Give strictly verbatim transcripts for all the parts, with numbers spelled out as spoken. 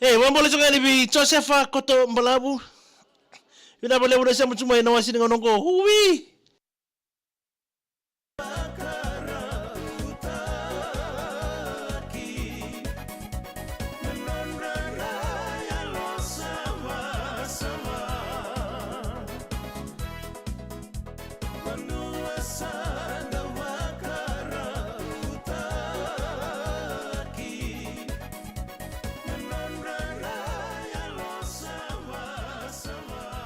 E, vakabula tiko ga yani vei Josefa Kotobalavu. Vinaka vakalevu na sema tiko mai ena wase ni gauna oqo. Ui!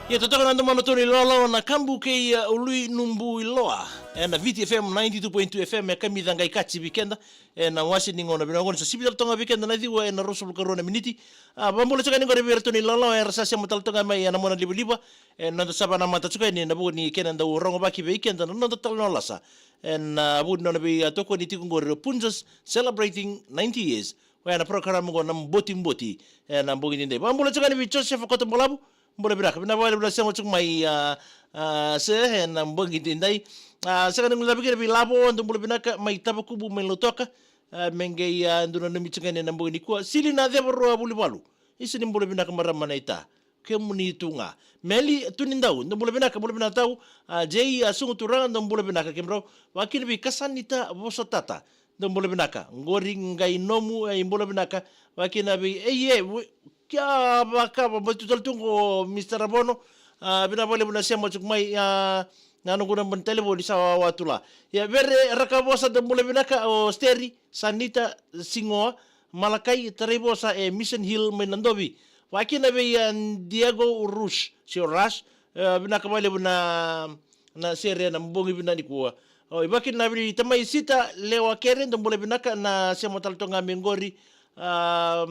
Ia, totoka na domo na toni lolo na kabu kei, uh, Ului Nubu i Loa. Ena Viti F M ninety-two point two F M, e kamica qai kaci vei keda. Ena wase ni gauna vinaka oqo ni sa sivi tale toka ga vei keda na ciwa ena ruasagavulu ka rua na miniti. A, vakabula tiko ga yani oqori vei iratou na ilala era sa sema tale toka ga mai ena monalivaliva. Ena noda sa vakanamata tiko yani ena vuku ni kena dau rogovaki vei keda na noda talanoa lasa. Ena, a, vuku ni nona veitokoni tiko oqori o Punjas celebrating ninety years. Oya na program oqo na Botiboti. Ena bogi nidai. Vakabula tiko ga yani vei Joseph Kotobalavu. Bula vinaka, vinaka vakalevu na sema tiko mai, a, a, se, ena bogi nidai. A, sega ni guilecavi kina vei Lavo, dou bula vinaka, mai Tavakubu, mai Lautoka. A, me qai, a, dou nanumi tiko yani ena bogi nikua. Sili na Cevarua Vulivalu. Isa ni bula vinaka marama na ita. Kemuni tu ga. Meli Tunidau, dou bula vinaka, bula vinaka tau. A, Jei, a, Sugu Turaga, dou bula vinaka kemudrau. Vakakina vei Kasanita Vosatata. Dou bula vinaka. Qori qai nomu, e, bula vinaka. Vakakina vei, e, e, we, kia vaka, va, bati tale tu qo, Mister Ravono. A, vinaka vakalevu na sema tiko mai, a, na noqu naba ni talevoni sa wawa tu la. Ia, Vere Rakavosa, dou bula vinaka, o Steri, Sanita, Sigoa, Malakai, Taraivosa, e Mission Hill, mai Nadovi. Vakakina vei, a, Diego Rush, se o Rush, e, vinaka vakalevu na na sere ena bogi vinaka nikua. O, i vakakina vei tamai Sita Lewa Kere, dou bula vinaka na sema tale toka ga mai qori, a,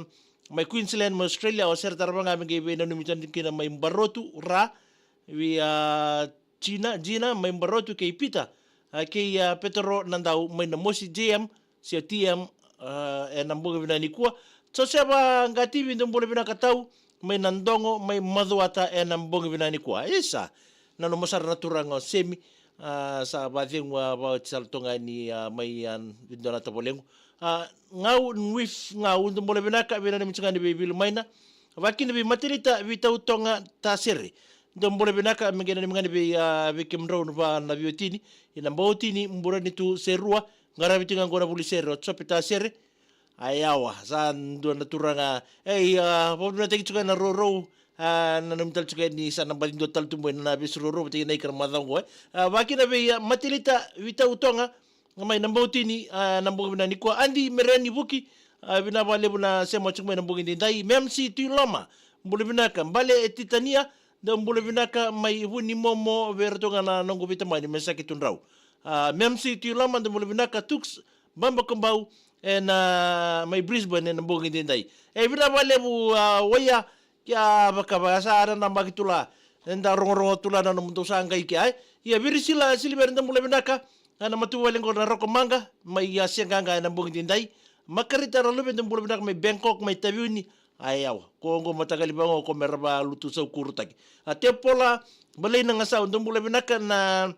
mai Queensland, mai Australia, o sere tarava ga me qai veinanumi tani kina mai Barotu, ra, vei, a, Jina, Jina, mai Barotu kei Pita, a, kei, a, Petero Nadau, mai Namosi J M, se o T M, a, ena bogi vinaka nikua. Josefa Qativi, dou bula vinaka tau, mai Nadogo, mai Macuata, ena bogi vinaka nikua. Isa, nanuma sara na turaga o Semi, a, sa vacegu, a, vaoti sara toka ga ni, a, mai, a, vei dua na tavalequ. A, Gau, Nwif, Gau, dou bula vinaka, veinanumi tiko ga ni veivilu maina. Vakakina vei Matilita, vei Tautoga Tasere. Dou bula vinaka, me qai nanumi ga ni vei, a, vei kemudrau na va na veiwatini. Ina Bautini, Buranitu, Serua, qaravi tiko ga qo na vuli sere, o Jope Tasere. A yawa, sa dua na turaga. Ei, a, vakavinavinakataki tiko na rourou. A, nanumi tale tiko ni sa na baci dua tale tu mai na vesu rourou, vata kei na ikara macawa qo, e. A, vakakina vei, a, Matilita, vei Tautoga, mai na Bautini, a, na bogi vinaka nikua. Adi Mereni Vuki, a, vinaka vakalevu na sema tiko mai na bogi nidai. Memsi Tuiloma, bula vinaka. Bale e Titania, dou bula vinaka mai Vunimomo, vei iratou ga na noqu veitamani, me saki tudrau. A, Memsi Tuiloma, dou bula vinaka. Tuks, Baba Kabau, ena, mai Brisbane, ena bogi nidai. E vinaka vakalevu, a, Waia, kia vakava, sa nanamaki tu la. Eda rogorogo tu la na nomudou sa qai kia, e. Ia Virisila Siliveri, dou bula vinaka. Ena matuvale qo na Rokomaqa, mai, a, Seaqaqa, ena bogi nidai. Makarita Raluve, dou bula vinaka mai Bangkok, mai Taveuni. A yawa, ko qo mataqali vaqo, ko me ra valutu saukurutaki. A Tepola Balaina Gasau, dou bula vinaka na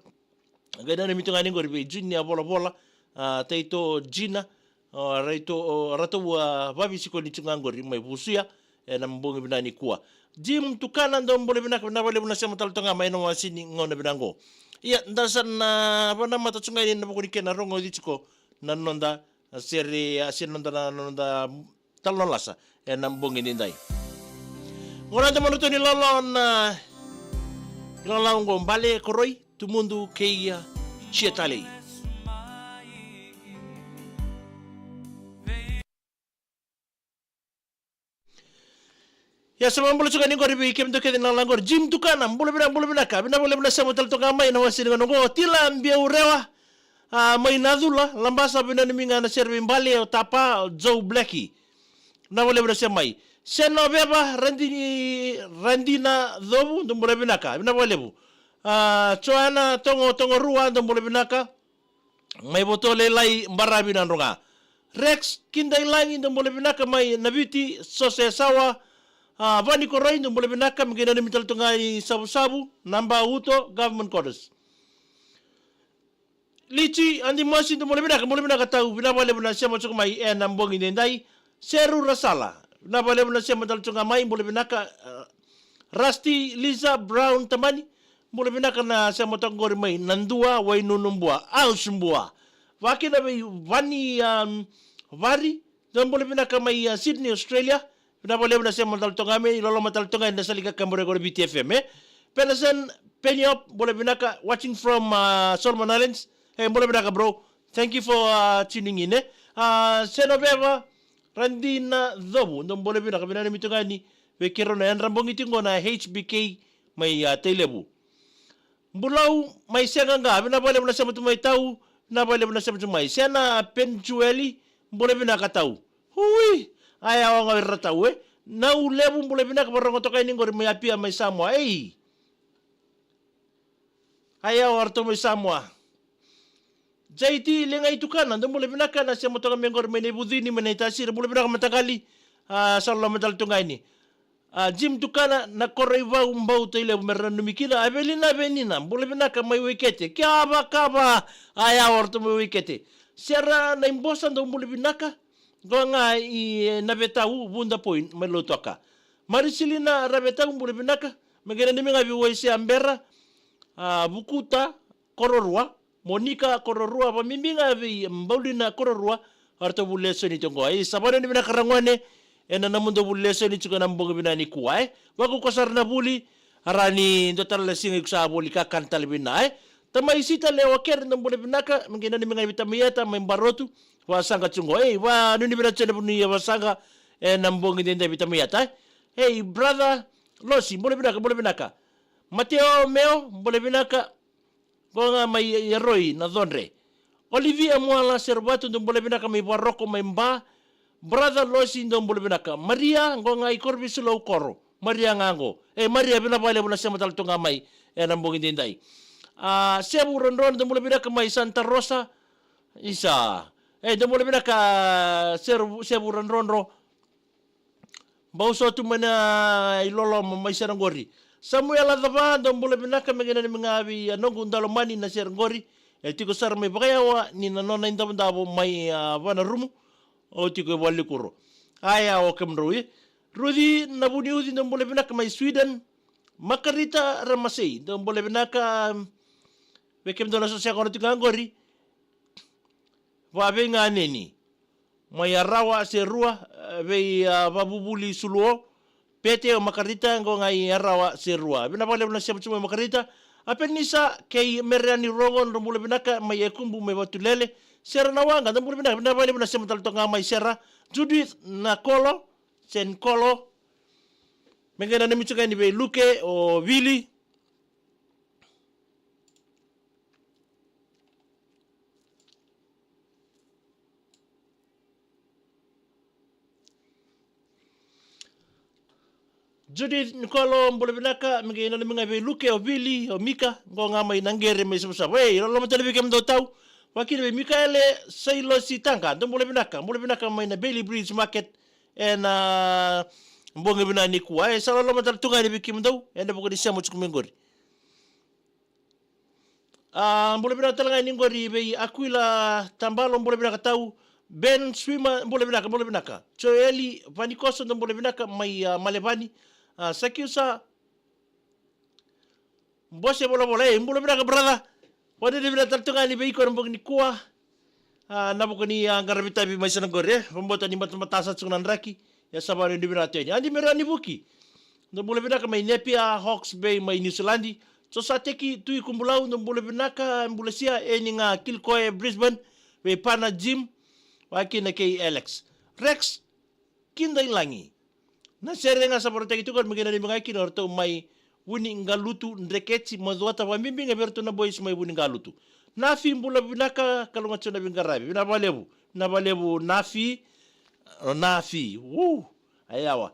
Qai nanumi tu ga ni qori vei Junior Volavola, a, Taito Jina, o, Raito, o, ratou, a, vavisikoni tu ga qori mai Vusuya, ena bogi vinaka nikua. Jim Tukana, dou bula vinaka, vinaka vakalevu na sema tale toka ga mai na wase ni gauna vinaka qo. Ia, da sa na vakanamata tu ga yani ena vuku ni kena rogoci tiko na noda, a, sere, a, se noda, na noda talanoa lasa ena bogi nidai. Qo na domo na toni lolo na ilala oqo, Bale Koroi, Tumudu kei, a, Tia Talei. Ia, sa vakabula tiko ga ni qori vei kemudou kece na lala qori. Jim Tukana, bula vinaka, bula vinaka. Vinaka vakalevu na sema tale toka mai na wase ni gauna oqo. Tila Biaurewa, a, mai Nacula, Labasa, veinanumi ga na sere vei Bale, o Tapa, o Joe Blackie. Vinaka vakalevu na sema mai. Sena Veva, Radini, Radina Covu, dou bula vinaka. Vinaka vakalevu. A, Joana Togo, Togorua, dou bula vinaka. Mai Votolelai, Baravi, Nadroga. Rex Kidailagi, dou bula vinaka mai Naviti, Sose Sawa, a, Vani Koroi, dou bula vinaka, me qai nanumi tale tu ga i Savusavu, Naba, Uto, Government Quarters. Lici Adimosi, dou bula vinaka, bula vinaka tau, vinaka vakalevu na sema tiko mai ena bogi nidai. Seru Rasala, Vinaka vakalevu na sema tale tu ga mai, bula vinaka, uh, Rusty, Lisa, Brown, Tamani. Bula vinaka na sema toka qori mai Nadua, Wainunubua, Ausbua. Vakakina vei Vani, um, Vari, dou bula vinaka mai, uh, Sydney, Australia. Vinaka vakalevu na sema tale tu ga mai, loloma tale tu ga ena sala ni kakaburaki qori na V T F M, e. Peterson Peniop, bula vinaka, watching from, uh, Solomon Islands. E, bula vinaka, bro. Thank you for, uh, tuning in, e. Uh, Senoveva, Radina Covu, dou bula vinaka, vinaka na mitu ga ni vei keirau na yadra bogi tiko qo na H B K mai, a, Tailevu. Bulau mai Seaqaqa, vinaka vakalevu na sema tu mai Tau, vinaka vakalevu na sema tu mai. Sena Penjueli, bula vinaka Tau. Hui, a yawa ga o ira Tau, e. Nau Levu, bula vinaka, vakarorogo toka yani qori mai Apia mai Samoa, ei. A yawa o ratou mai Samoa. J T Leqai Tukana, dou bula vinaka na sema toka mai qori mai Naivucini, mai Naitasiri, bula vinaka mataqali, a, sa loloma tale tu ga yani. A, Jim Tukana, na koro i Vau, Bau, Tailevu, me ra nanumi kina, Avelina Venina, bula vinaka mai Waikete, Kiavakava, a yawa o ratou mai Waikete. Sera Naibosa, dou bula vinaka, qo ga i, e, Navetau, Vuda Point, mai Lautoka. Marisilina Ravetau, bula vinaka, me qai nanumi ga vei Waisea Bera, a, Vukuta, Kororua, Monika Kororua, vakabibi ga vei Baulina Kororua, o ratou vuli lesoni tiko qo. Ei, sa vanuinui vinaka ragone, ena nomudou vuli lesoni tiko ena bogi vinaka nikua, e. Vakaukauwa sara na vuli, a rawa ni dua tale na siga iko sa voli kakana tale vina, e. Tamai Sita Lewa Kere, dou bula vinaka, me qai nanumi ga vei Tamai Eta mai Barotu, Vasaqa tiko qo. Ei, vanuinui vinaka tiko na vanua i Vasaqa, ena bogi edaidai vei Tamai Eta, e. Ei, brother Losi, bula vinaka, bula vinaka. Mateo Meo, bula vinaka, qo ga mai Yaroi, Nacodre. Olivia Muala Seruvatu, dou bula vinaka mai Varoko, mai Ba. Brother Losi, dou bula vinaka. Maria, qo ga i Korovisulou Koro. Maria ga qo. E, Maria, vinaka vakalevu na sema tale tu ga mai ena bogi edaidai. A, Sevu Rodrodo, dou bula vinaka mai Santa Rosa. Isa. E, dou bula vinaka, Sevu, Sevu Rodrodo. Bau sa tu mai na iloloma mai Seragori. Samuela Cava, dou bula vinaka, me qai nanumi ga vei a noqu daulomani na Seragori. E tiko sara mai Vakayawa ni na nona idavodavo mai, a, Vanarumu. O tiko e Valenikuro. A yawa o kemudrou, e. Ruci Navuniuci, dou bula vinaka mai Sweden. Makarita Ramasei, dou bula vinaka, vei kemudou na soso yaqona tiko ga qori. Vaveiganeni. Mai Arawa Serua, e, vei, a, Vavuvuli Suluo. Pete o Makarita, qo ga i Arawa Serua. Vinaka vakalevu na sema tu mai Makarita. A Penisa kei Mereani Rogo, dou bula vinaka mai Ekubu mai Vatulele. Sera Nawaqa, dou bula vinaka, vinaka vakalevu na sema tale toka ga mai Sera. Judith Nakolo, Sen Kolo. Me qai nanumi tiko ga yani vei Luke, o Vili. Judith Nicolo, bula vinaka, me qai nanumi ga vei Luke, o Vili, o Mika, qo ga mai Naqere mai Savasava. Ei, loloma tale vei kemudou tau. Vakakina vei Mikaele Sailosi Taqa, dou bula vinaka, bula vinaka mai na Bailey Bridge Market, ena bogi vinaka nikua. E sa loloma tale tu ga yani vei kemudou ena vuku ni sema tiko mai qori. A, bula vinaka tale ga yani qori vei Aquila Tabalo, bula vinaka tau. Ben Swimmer, bula vinaka, bula vinaka. Joeli Vanikoso, dou bula vinaka mai, a, Malevani. A, Sakiusa Bose Volavola, e, bula vinaka brother. Vakanuinui vinaka tale tu ga yani vei iko ena bogi nikua. A, na vuku ni, a, qaravi tavi mai sa na qori, e. Vakabauta ni matamata sa tiko na draki. Ia sa vakanuinui vinaka tu yani. Adi Merani Vuki, dou bula vinaka mai Napier, Hawke's Bay mai Niusiladi. Josateki Tui Kubulau, dou bula vinaka, bula sia, Eni ga Kilcoy Brisbane, vei Pana Jim, vakakina kei Alex. Rex Kidailagi. Na sere ga sa vakarautaki tiko, me qai nanumi ga kina o ratou mai Vuniqalutu, Dreketi, Macuata, vakabibi ga vei iratou na boys mai Vuniqalutu. Nafi, bula vinaka, kalougata tiko na veiqaravi. Vinaka vakalevu, vinaka vakalevu Nafi. O Nafi, wu, a yawa.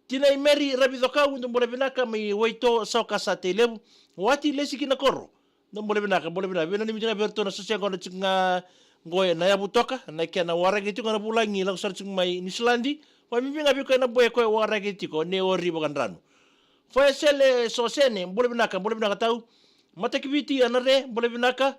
Tinai Meri Ravicokau, dou bula vinaka mai Waito, Saukasa, Tailevu. Wati Lesi Kinakoro, dou bula vinaka, bula vinaka. Veinanumi tiko ga vei iratou na soso yaqona tiko ga qo ena yavu toka, na kena waraki tiko na vulagi lako sara tiko mai Niusiladi. Vakabibi ga vei koya na boy koya waraki tiko, Neori Vakadranu. Foyasele Sosene, bula vinaka, bula vinaka tau. Matakiviti Anare, bula vinaka.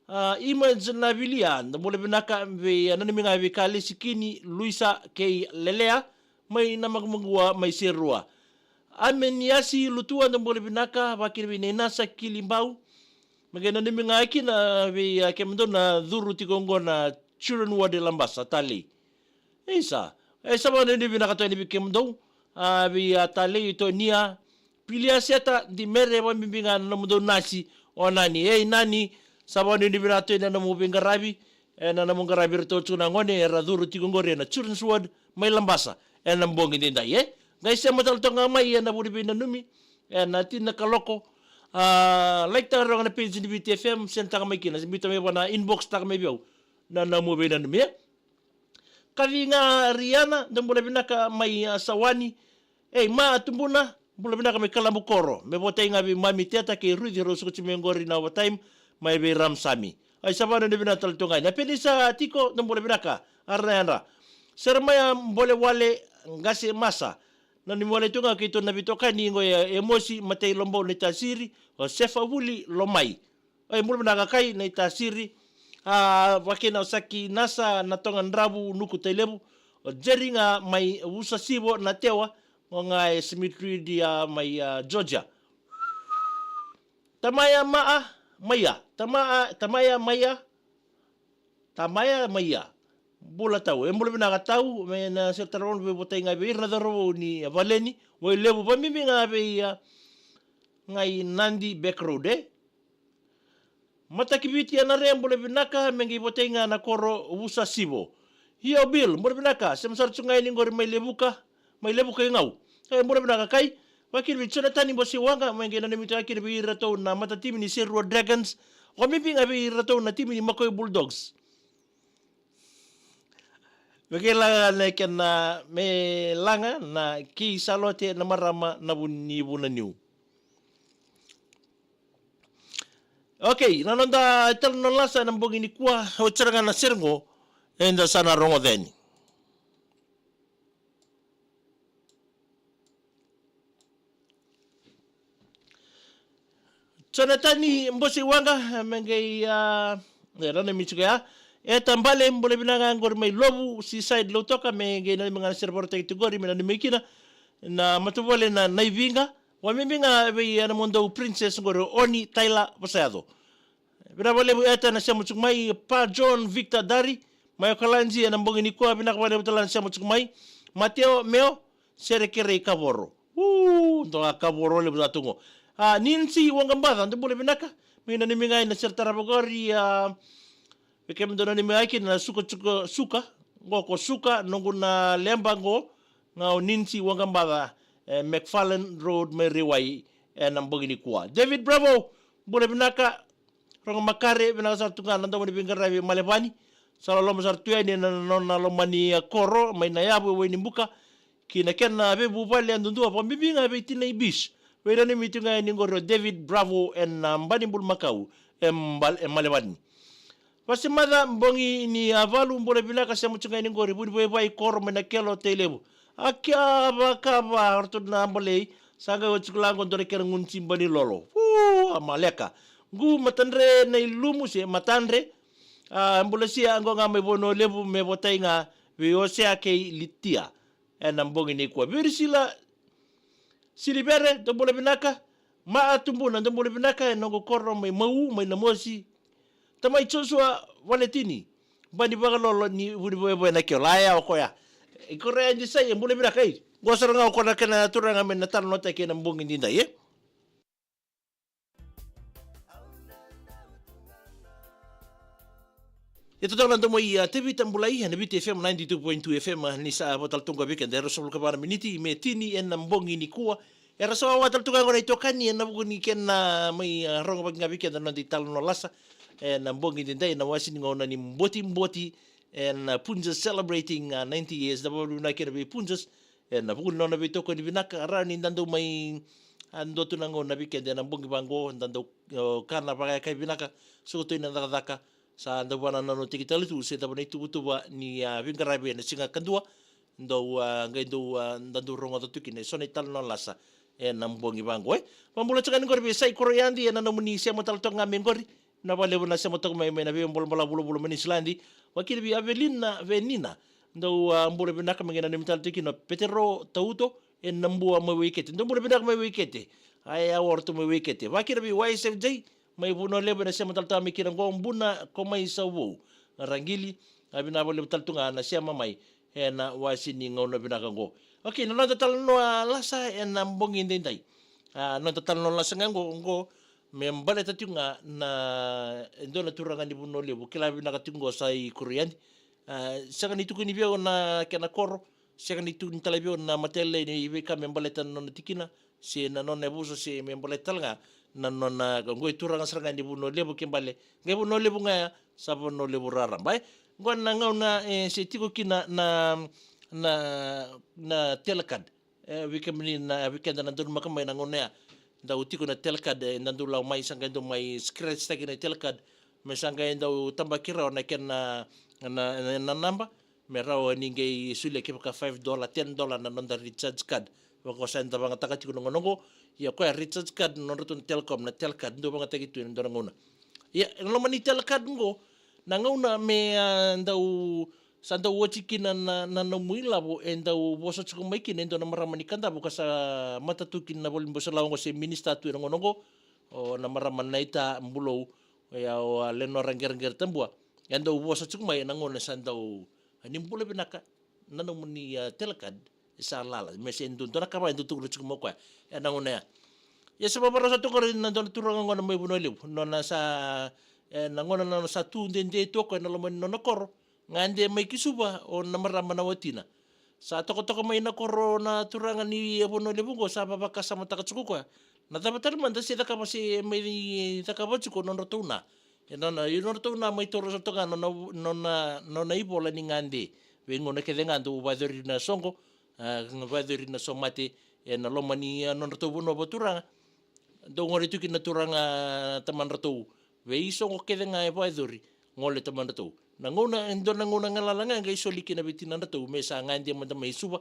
A, Image Navilia, dou bula vinaka, vei, a, nanumi ga vei Kalesi Kini, Luisa kei Lelea. mai Namaqumaqua, mai Serua. Ameniasi Lutua, dou bula vinaka, vakakina vei Nainasa Kilibau. Me qai nanumi ga kina vei, a, kemudou na curu tiko oqo na Children Ward e Labasa, Talei. Isa, e sa vakanuinui vinaka tu yani vei kemudou, a, vei, a, Talei, Tonia, Pilia, Seta, Dimere, vakabibi ga na nomudou nasi, o Nani. Ei, Nani, sa vakanuinui vinaka tu yani na nomu veiqaravi, e, na nomu qaravi iratou tiko na gone era curu tiko oqori ena Children's Ward mai Labasa ena bogi daidai, e. Qai sema tale toka ga mai ena vuku ni veinanumi, ena tini na kaloko. A, like taka rawa ga na page ni Viti F M, send taka mai kina, se biuta mai vua na inbox taka mai vei au na nomu veinanumi, e. Kaci ga Riana, dou bula vinaka mai, a, Sawani. Ei, Ma Tubuna, bula vinaka mai Kalabukoro. Me votai ga vei Mami Teta kei Ruici, rau suka tiko mai oqori na overtime, mai vei Ramasami. Ai, sa vakanuinui vinaka tale tu ga yani. A, Penisa Tiko, dou bula vinaka. Ara na yadra. Seremaia Bolewale, Qase Masa. Nanumi wale tu ga keitou na veitokani qo, e, Emosi Matei Lobou, Naitasiri, o Sefa Vuli Lomai. Oi, bula vinaka kai Naitasiri. A, vakakina o Saki Nasa, Natoqa Dravu, Nuku Tailevu. O Jeri ga mai Vusasivo, Natewa, qo ga e Simitridi, a, mai, a, Georgia. Tamaya Maa Maia, Tamaya, Tamaya Maia, Tamaya Maia. Bula Tau, e bula vinaka Tau, me na sere tara vou, veivotai ga vei ira na cauravou ni, a, Valeni, Wailevu, vakabibi ga vei, a, Qai Nadi Back Road, e. Matakiviti Anare, bula vinaka, me qai votai ga na koro Vusasivo. Io Bill, bula vinaka, sema sara tu ga yani qori mai Levuka, mai Levuka i Gau. E, bula vinaka kai, vakakina vei Jonatani Bose Waqa, me qai nanumi tu ga kina vei iratou na matatimi ni Serua Dragons, vakabibi ga vei iratou na timi ni Makoi Bulldogs. Me qai laga na kena, me laga na kei Salote na marama na vu ni Vunaniu. Okay, na noda italanoa lasa ena bogi nikua, oti sara ga na sere qo eda sa na rogoca yani. Jonatani Bose Waqa, me qai, a, e, nanumi tiko ya. Eta Bale, bula vinaka qori mai Lovu, Seaside, Lautoka, me qai nanumi ga na sere vakarautaki tiko qori, me nanumi kina na matavuvale na Naiviqa. Vakabibi ga vei, a, na nomudou princess qori, Oni Taila Vosayaco. Vinaka vakalevu Eta na sema tiko mai, Pa John Victor Dari, mai Okaladi ena bogi nikua, vinaka vakalevu tale na sema tiko mai. Mateo Meo, Serekerei Kavoro. U, dua ga Kavoro levu sa tu qo. A, Ninsi Waqabaca, dou bula vinaka. Me nanumi ga na sere tarava qori, a, vei kemudou nanumi ga kina na suka, suka, suka. Qo ko suka, noqu na leba qo. Ga o Ninsi Waqabaca, e, McFarlane Road mai Raiwai, ena bogi nikua. David Bravo, bula vinaka. Rogo Makare, vinaka sara tu ga na domo ni veiqaravi e Malevani. Sa loloma sara tu yani ena nona loma ni, a, koro mai Nayavu e Wainibuka. Kei na kena veivuvale yadudua, vakabibi ga vei tinai Bish. Veinanumi tu ga yani qori o David Bravo ena, a, Bani Bulumakau e Bal-, e Malevani. Vasemaca Bogi ni, a, Valu, bula vinaka, sema tu ga yani qori Vunivaivai, koro mai Nakelo, Tailevu. A, kea vakava, o ratou na Balei, sa qai oti tiko la qo dua na kena gunu tiba ni lolo. Uu, a maleka. Qu Matadre na ilumu se Matadre. A, bula sia qo ga mai Vanua Levu, me votai ga vei Osea kei Litia. Ena bogi nikua. Virisila Silivere, dou bula vinaka. Ma Tubuna, dou bula vinaka, e noqu koro mai Mau, mai Namosi. Tamai Joshua Valetini, Bani Vakalolo ni Vunivoevoe Nakelo. Aya o koya. E korea ni sai, e bula vinaka, e. Qo sara ga o koya na kena turaga me na talanoataki ena bogi daidai, e. Ia totoka na domo i, a, Tevita Bulai ena Viti F M ninety-two point two F M, a, ni sa vo tale tu ga vei keda e ruasagavulu ka va na miniti me tini ena bogi nikua. Era sa wawa tale tu ga qo na itokani ena vuku ni kena mai, a, rogovaki ga vei keda na noda italanoa lasa ena bogi daidai, na wase ni gauna ni Botiboti ena, a, Punjas celebrating, a, ninety years. Da vakavinavinaka kina vei Punjas ena vuku ni nona veitokoni vinaka, rawa ni da dau mai, a, dua tu na gauna vei keda ena bogi vaqo, da dau, o, kana vakayakavi vinaka, soko tu na cakacaka, sa dau vakanananutaki tale tu se cava na ituvatuva ni, a, veiqaravi ena siga kadua, dau, a, qai dau, a, da dau rogoca tu kina eso na italanoa lasa ena bogi vaqo, e. Vakabula tiko yani qori vei Sai Koroyadi ena nomuni sema tale toka ga mai qori, na vakalevu na sema toka mai, mai na veibolabala vulavula mai Niusiladi. Vakakina vei Avelina Venina, Dou, a, bula vinaka, me qai nanumi tale tiko kina o Petero Tauto, e Nabua mai Waikete. Dou bula vinaka mai Waikete. Ai, a, ora tu mai Waikete. Vakakina vei Y S F J mai Vanua Levu, ena sema tale tu ga mai kina qo, Buna ko mai Sauvou. Raqili, a, vinaka vakalevu tale tu ga na sema mai ena wasi ni gauna vinaka qo. Okay, na noda talanoa lasa ena bogi edaidai. A, noda talanoa lasa ga qo, qo me baleta tiko ga na, e dua na turaga ni Vanua Levu, kila vinaka tiko qo sa i Koroiadi. A, sega ni tukuni vei au na kena koro, sega ni tukuni tale vei au na matailalai ni veika me baleta na nona tikina, se na nona yavusa, se me baleta tale ga na nona, qo e turaga sara ga ni Vanua Levu ke bale, qai Vanua Levu ga ya, sa Vanua Levu raraba. E, qo na gauna, e, se tiko kina na, na, na telecard. E, vei kemuni na, vei keda na donumaka mai na gauna ya. Dau tiko na telecard, e, da dau lako mai, sa qai dau mai scratch taki na telecard. Me sa qai dau tabaki rawa na kena, na, na, na naba. Me rawa ni qai solia kevaka five dollar, ten dollar na noda recharge card. Vaka sa da vagataka tiko na gauna qo. Ia koya recharge card, nodratou na Telecom, na telecard, dau vagataki tu ena dua na gauna. Ia, ena loma ni telecard qo, na gauna me, a, dau, sa dau oti kina na, na nomu ilavo, e dau vosa tiko mai kina e dua na marama ni Kadavu ka sa matata tu kina na valenibula salawa qo se minisita tu ena gauna qo, o na marama Naita Bulou, ia o a Lenora Qereqere Tabua, e dau vosa tiko mai ena gauna sa dau, ni bula vinaka, na nomuni, a, telecard, e sa lala, me se dua, dua na ka va e dau tukuna tiko mai o koya ena gauna ya. Ia sa vavarau sa tu qori na dua na turaga qo na mai Vanua Levu, nona sa, e, na gauna nona sa tu dede tu o koya ena loma ni nona koro, gade mai ki Suva o na marama na watina. Sa tokatoka mai na koro na turaga ni Vanua Levu qo, sa vavakasamataka tiko o koya. Na cava tale mada se cakava, se mai cakava tiko nodratou na. E nona, i nodratou na mai toro sa toka nona, nona, nona ivola ni gade. Vei gauna kece ga dau vakayacori na soqo, a, vakayacori na somate, ena loma ni, a, nodratou vanua vakaturaga. Dau gole tu kina na turaga tamadratou. Veisoqo kece ga e vakayacori, gole tamadratou. Na gauna, e dua na gauna galala ga e qai soli kina vei tinadratou, me sa gade mada mai Suva.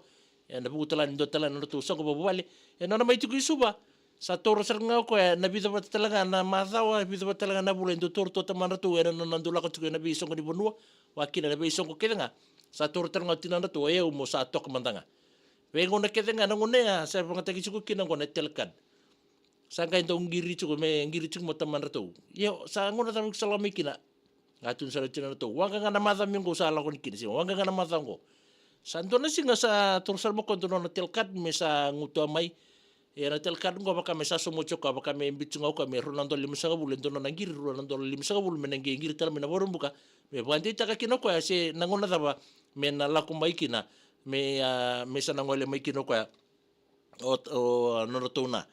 Ena vuku tale ni dua tale na nodratou soqo vavuvale. E nona mai tiko i Suva, sa toro sara ga o koya, na vica vata tale ga na macawa, vica vata tale ga na vula, e dau toro tu o tamadratou, ena nona dau lako tiko ena veisoqo ni vanua, vakakina na veisoqo kece ga. Sa toro tale ga o tinadratou, o yau mo sa toka mada ga. Vei gauna kece ga na gauna ya, sa vagataki tiko kina qo na telecard. Sa qai dau qiri tiko, me qiri tiko mai o tamadratou. Io, sa gauna cava iko sa lako mai kina? A tukuna sara o tinadratou, waqa ga na macawa me qo sa lako ni kina, se waqa ga na macawa qo. Sa dua na siga sa toro sara mai o koya dua nona telecard me sa gutuwa mai. Ia na telecard qo vaka me sa sauma oti o koya, vaka me biu tiko ga o koya me rua na dola limasagavulu, e dua nona qiri rua na dola limasagavulu, me na qai qiri tale mai na Vakaraubuka, me vakadeitaka kina o koya se na gauna cava me na lako mai kina, me, a, me sa na gole mai kina o koya. O, o nodratou na.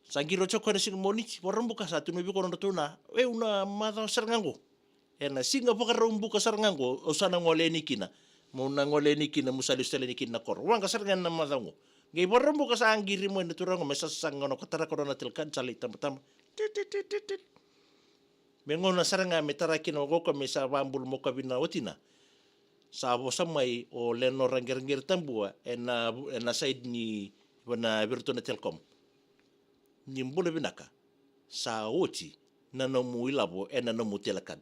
Sa qiri oti o koya na siga Moniti, Vakaraubuka, sa tukuna vei koya nodratou na. E, au na macawa sara ga qo. Ena siga Vakaraubuka sara ga qo, au sa na gole yani kina. Mo na gole yani kina, mo sa lesu tale yani kina na koro. Waqa sara ga na macawa qo. Qai Vakaraubuka sa qiri mai na turaga qo me sa sasaga gauna ko taraka nona telecard sa lai tabataba. Tit, tit, tit, tit, tit. Me gauna sara ga me tara kina o koya me sa vabulu mai o koya vei na watina. Sa vosa mai o Lenora Qereqere Tabua ena, ena side ni, na vei iratou na Telecom. Ni bula vinaka. Sa oti na nomu ilavo ena nomu telecard.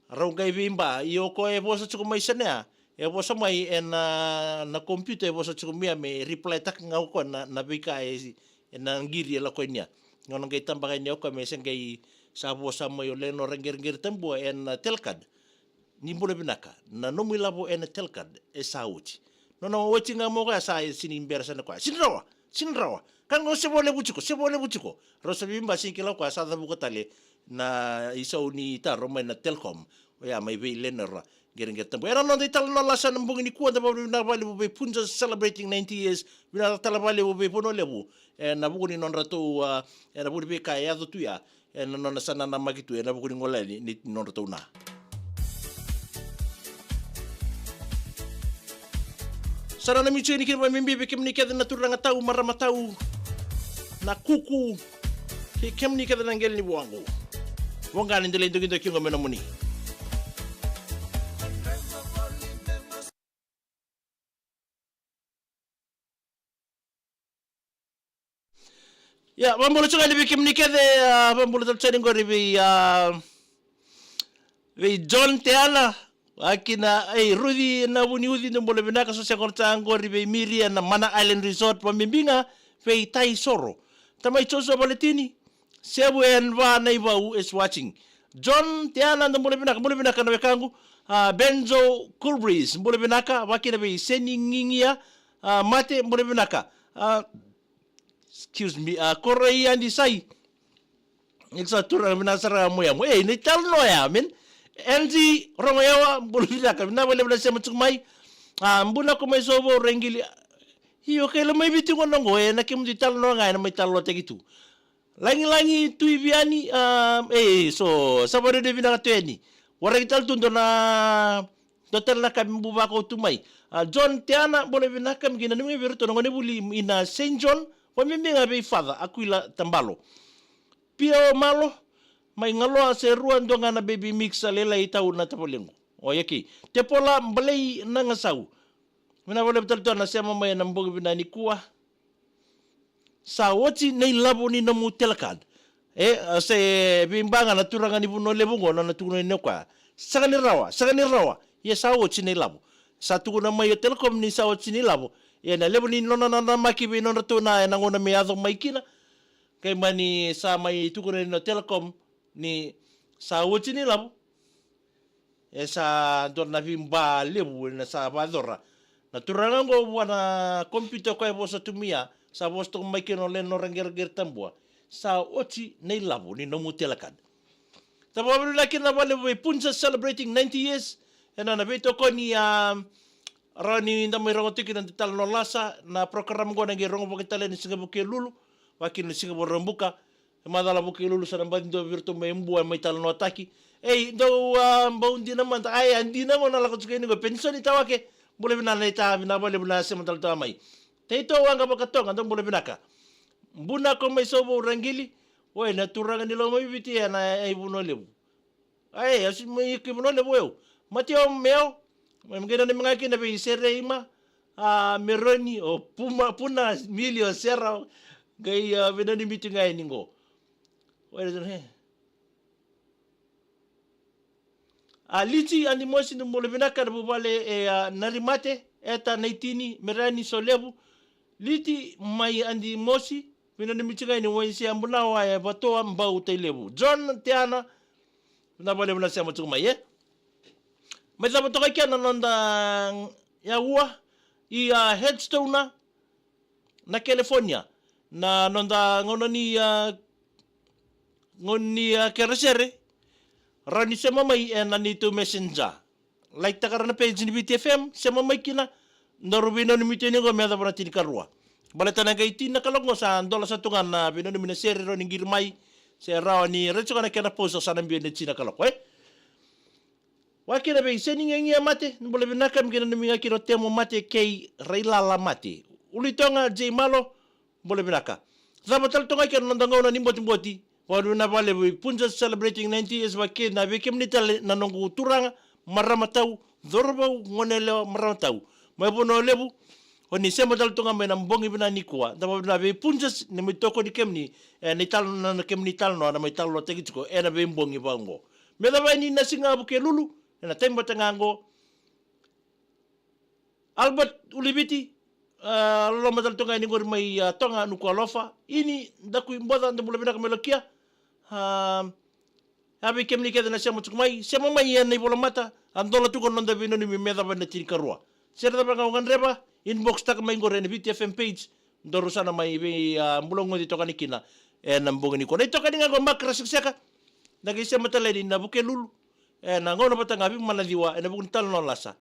Rau qai veiba, ia o koya e vosa tiko mai Senea, e vosa mai ena, na computer e vosa tiko mai ya me reply taka ga o koya na, na veika e, ena qiri e lako yani ya. Gauna qai tabaka yani ya o koya me se qai sa vosa mai o Lenora Qereqere Tabua ena telecard. Ni bula vinaka, na nomu ilavo ena telecard e sa oti. Nona oti ga mai o koya sa sini bera sara o koya. Sini rawa, sini rawa. Ka qo se vo levu tiko, se vo levu tiko. Rau sa veiba sini kila o koya sa cavuka tale na isau ni taro mai na Telecom. Oya mai vei Lenora Qereqere Tabua. Era noda italanoa lasa ena bogi nikua, da vakavinavinaka vakalevu vei Punjas celebrating ninety years. Vinaka tale vakalevu vei Vanua Levu. Ena vuku ni nodratou, a, ena vuku ni veika e yaco tu ya. Ena nona sa nanamaki tu ena vuku ni gole yani ni, ni nodratou na. Sa nanumi tiko yani kina vakabibi vei kemuni kece na turaga tau, marama tau, na kuku, kei kemuni kece na qele ni vuaqu. Voqa ni delai dokidoki qo me nomuni. Ia, vakabula tiko yani vei kemuni kece, a, vakabula tale tiko yani qori vei, a, vei John Teana, Vakina, ei, Ruci na Vuniuci, dou bula vinaka, so se gona sa qori vei Miria na Mana Island Resort, vabibi ga vei Taisoro. Tamai Joshua Valetini, Sevu and Va Naivau is watching. John Tiana, dou bula vinaka, bula vinaka na wekaqu. A, Benzo Cool Breeze, bula vinaka, vakina vei Seni Ngigia, a, Mate, bula vinaka. A, excuse me, a, Koro i Adi Sai. Ni sa turaga vinaka sara ga mo yamu. Ei, na italanoa ya, man. Angie Rogoyawa, bula vinaka, vinaka vakalevu na sema tiko mai. A, Buna ko mai Sovo, Rengili. Io, kaila mai Viti gona qo, e, na kemudou italanoa ga, e na mai talanoataki tu. Lagilagi Tui Viani, a, e, so, sa vakarau vinaka tu yani. Waraki tale tu dua na, dua tale na ka me bu vakau tu mai. A, John Tiana, bula vinaka, me kina numi vei ratou na gonevuli ina Saint John, vabibi ga vei Father Aquila Tabalo. Pio Malo, mai Galoa se rua, dua ga na baby mix a lailai tau na tavalequ. O yaki. Tepola Balei Nagasau. Vinaka vakalevu tale tu na sema mai na bogi vinaka nikua. Sa oti na ilavo ni nomu telecard. E, a, se veiba ga na turaga ni Vanua Levu qo, nona tukuna ni o koya. Sega ni rawa, sega ni rawa. Ia sa oti na ilavo. Sa tukuna mai o Telecom ni sa oti na ilavo. Ia na levu ni nona nanamaki vei nodratou na, e na gauna me yaco mai kina. Qai mani sa mai tukuna ni o Telecom ni sa oti na ilavo. E sa dua na veiba levu e na sa vacora. Na turaga qo vua na computer koya e vosa tu mai ya, sa vosa toka mai kina o Lenora Qereqere Tabua. Sa oti na ilavo ni nomu telecard. Sa vakavinavinaka kina vakalevu vei Punjas celebrating ninety years. E na na veitokoni a rawa ni da mai rogo tiko na talanoa lasa, na program qo na qai rogo vakatalei na siga Vukelulu, vakina na siga Vakaraubuka. E macala Vukelulu sa na baci dua vei iratou mai Bua mai talanoataki. Ei, dou, a, bau dina mada. Ai, a dina qo na lako tiko yani qo. Penisoni Tawake. Bula vinaka na ita, vinaka vakalevu na sema tale toka mai. Tei Towaqa Vakatoga, dou bula vinaka. Buna ko mai Sovo, Ragili. Oi, na turaga ni Lomaiviti, e na, e, Vanua Levu. Ai, a si mai ki Vanua Levu eu. Matio Meo. Mai qai nanumi ga kina vei Sereima. A, Meroni, o Puma, Puna, Milio, Sera. Qai, a, veinanumi tu ga yani qo. Oi, na, he. A, Liti Adimosi, dou bula vinaka, na vuvale e, a, Narimate, Eta Naitini, Merani Solevu. Liti mai Adimosi, veinanumi tu ga yani, Wainse Abunawa, e Vatoa, Bau, Tailevu. John Teana, na vale vuna sema tu mai, e? Mai cava toka i kea na noda yaua, i, a, Headstoner, na California. Na noda gauna ni, a, gauna ni, a, keresere. Rawa ni sema mai e na neitou messenger. Like taka na page ni Viti F M, sema mai kina. Daru veinanumi tu yani qo me yacova na tinikarua. Baleta na qai tini na kaloko qo sa dola sa tu ga na veinanumi na sere rawa ni qiri mai. Se rawa ni rai tu ga na kena post sa na biu e na tini na kaloko, e? Vakina vei Seni Ngiangia Mate, bula vinaka, me kina nanumi ga kina o Temo Mate kei Railala Mate. Uluitoga J Malo, bula vinaka. Cava tale toka kina na noda gauna ni botiboti. Vakavinavinaka vakalevu vei Punjas celebrating ninety years, vakina vei kemuni tale na noqu turaga, marama tau, cauravou, goneyalewa, marama tau. Mai Vanua Levu, o ni sema tale toka mai na bogi vinaka nikua. Da vakavinavinaka vei Punjas ni mai tokoni kemuni, e, na italanoa, na kemuni italanoa, na mai talanoataki tiko e na veibogi vaqo. Me cava yani na siga Vukelulu, e na taimi vata ga qo. Albert Uliviti, a, loloma tale toka yani qori mai, a, Toga, Nuku'alofa. Ini Dakuiboca, dou bula vinaka mai Lokia. A, a, vei kemuni kece na sema tiko mai, sema mai e na ivolamata, a, dola tu ga na noda veinanumi me cava na tinikarua. Se ra cava ga o gadreva, inbox taka mai qori e na Viti F M page. Daru sa na mai vei, a, bula goci toka ni kina e na bogi nikua. Na itokani ga qo Makra Sekiseka. Na qai sema tale yani na Vukelulu. E na gauna vata ga vei Manaciwa e na vuku ni talanoa lasa.